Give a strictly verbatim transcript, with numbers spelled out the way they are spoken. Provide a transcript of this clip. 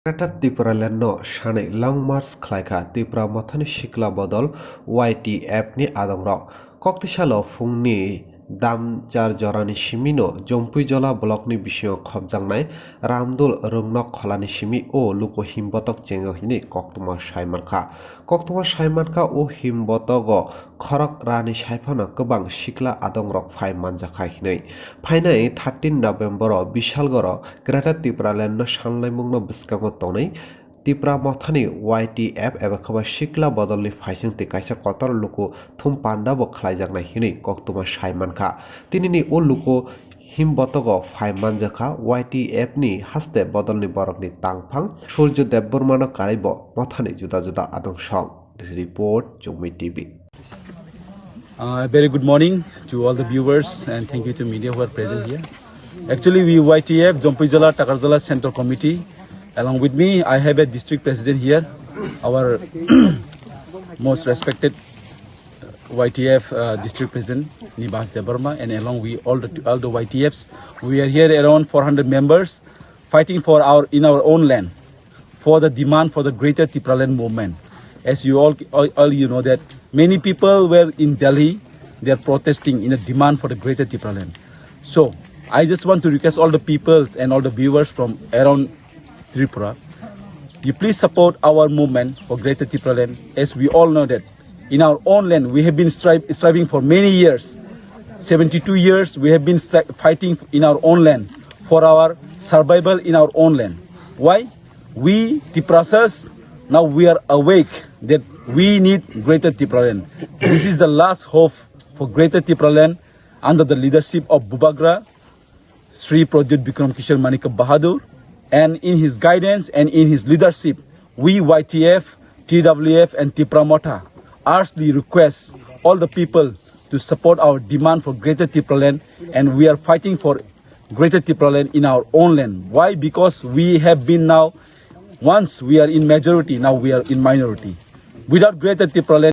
Greater Tipraland no sanwi Long March khlaikha Tipra Mothani Sikla Bodol Y T F ni adongrok. Koktisalo phungni dam char jorani simino Jompuijola blockni bisingo khopjaknai Ramdul Rwngnok kholani simi o luku himbotok chengo hinwi koktwma saimankha. Koktwma saimankha o himbotogo khorok rani saiphano kwbang sikla adongrok phai manjakha hinwi. Phainai thirteen November o Bishalgoro Greater Tipraland no sanlaimungno bwskango tonwi Tipra Mothani Y T F eba khe ba Sikla Bodolni phaising tei kaisa kotor luku thum panda bo khlaijaknai hinwi koktwma saimankha. Tinini o luku himbotogo phai manjakha Y T F ni haste bodolni borokni tangphang Surjo Debbarmano karwi bo mothani juda juda adong song. Report, Chumui T V. Uh, a very good morning to all the viewers and thank you to media who are present here. Actually, we Y T F, Jompuijala Takarjala Central Committee, along with me, I have a district president here, our most respected Y T F uh, district president, Nibas Debbarma, and along with all the, all the Y T Fs. We are here around four hundred members fighting for our, in our own land, for the demand for the Greater Tipraland movement. As you all, all, all you know that many people were in Delhi, they are protesting in a demand for the Greater Tipraland. So I just want to request all the peoples and all the viewers from around Tripura, you please support our movement for Greater Tipraland. As we all know that in our own land, we have been stri- striving for many years. Seventy-two years, we have been stri- fighting in our own land for our survival in our own land. Why? We Tiprasas, now we are awake that we need Greater Tipraland. This is the last hope for Greater Tipraland under the leadership of Bubagra, Sri Pradyut Bikram Kishore Manikya Bahadur, and in his guidance and in his leadership, we Y T F, T W F, and Tipra Motha earnestly request all the people to support our demand for Greater Tipraland, and we are fighting for Greater Tipraland in our own land. Why? Because we have been now, once we are in majority, now we are in minority. Without Greater Tipraland,